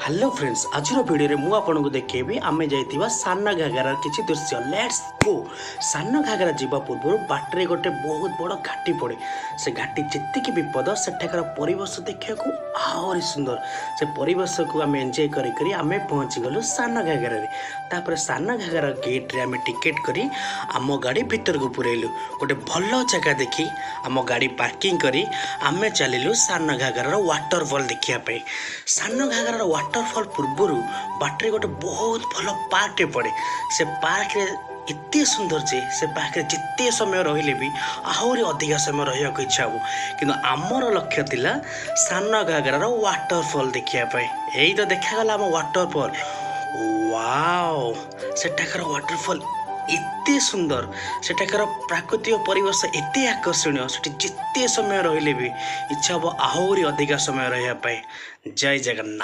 Hello friends, ଆଜିର ଭିଡ଼ିଓରେ ମୁଁ ଆପଣଙ୍କୁ ଦେଖେଇବି ଆମେ ଯାଇଥିବା ସାନ ଘାଗରାର କିଛି ଦୃଶ୍ୟ। Let's go. ସାନ ଘାଗରା ଯିବା ପୂର୍ବରୁ ବାଟରେ ଗୋଟେ ବହୁତ ବଡ଼ ଘାଟି ପଡ଼େ। ସେ ଘାଟି ଯେତିକି ବିପଦ, ସେଠାକାର ପରିବେଶ ଦେଖିବାକୁ ଆହୁରି ସୁନ୍ଦର। ସେ ପରିବେଶକୁ ଆମେ ଏନ୍ଜୟ କରି କରି ଆମେ ପହଞ୍ଚିଗଲୁ ସାନ ଘାଗରାରେ। ତାପରେ ସାନ ଘାଗରା ଗେଟ୍ରେ ଆମେ ଟିକେଟ୍ କରି ଆମ ଗାଡ଼ି ଭିତରକୁ ପୁରେଇଲୁ। ଗୋଟେ ଭଲ ଜାଗା ଦେଖି ଆମ ଗାଡ଼ି ପାର୍କିଂ କରି ଆମେ ଚାଲିଲୁ ସାନ ଘାଗରାର ୱାଟରଫଲ୍ ଦେଖିବା ପାଇଁ। ସାନ ଘାଗରାର ୱାଟରଫଲ୍ ପୂର୍ବରୁ ବାଟରେ ଗୋଟେ ବହୁତ ଭଲ ପାର୍କଟେ ପଡ଼େ। ସେ ପାର୍କରେ ଏତେ ସୁନ୍ଦର ଯେ ସେ ପାର୍କରେ ଯେତେ ସମୟ ରହିଲେ ବି ଆହୁରି ଅଧିକା ସମୟ ରହିବାକୁ ଇଚ୍ଛା ହେବ। କିନ୍ତୁ ଆମର ଲକ୍ଷ୍ୟ ଥିଲା ସାନ ଘାଗରାର ୱାଟରଫଲ୍ ଦେଖିବା ପାଇଁ। ଏଇ ତ ଦେଖାଗଲା ଆମ ୱାଟରଫଲ୍। ୱାଓ, ସେଠାକାର ୱାଟରଫଲ୍ ଏତେ ସୁନ୍ଦର, ସେଠାକାର ପ୍ରାକୃତିକ ପରିବେଶ ଏତେ ଆକର୍ଷଣୀୟ, ସେଠି ଯେତେ ସମୟ ରହିଲେ ବି ଇଚ୍ଛା ହେବ ଆହୁରି ଅଧିକା ସମୟ ରହିବା ପାଇଁ। ଜୟ ଜଗନ୍ନାଥ।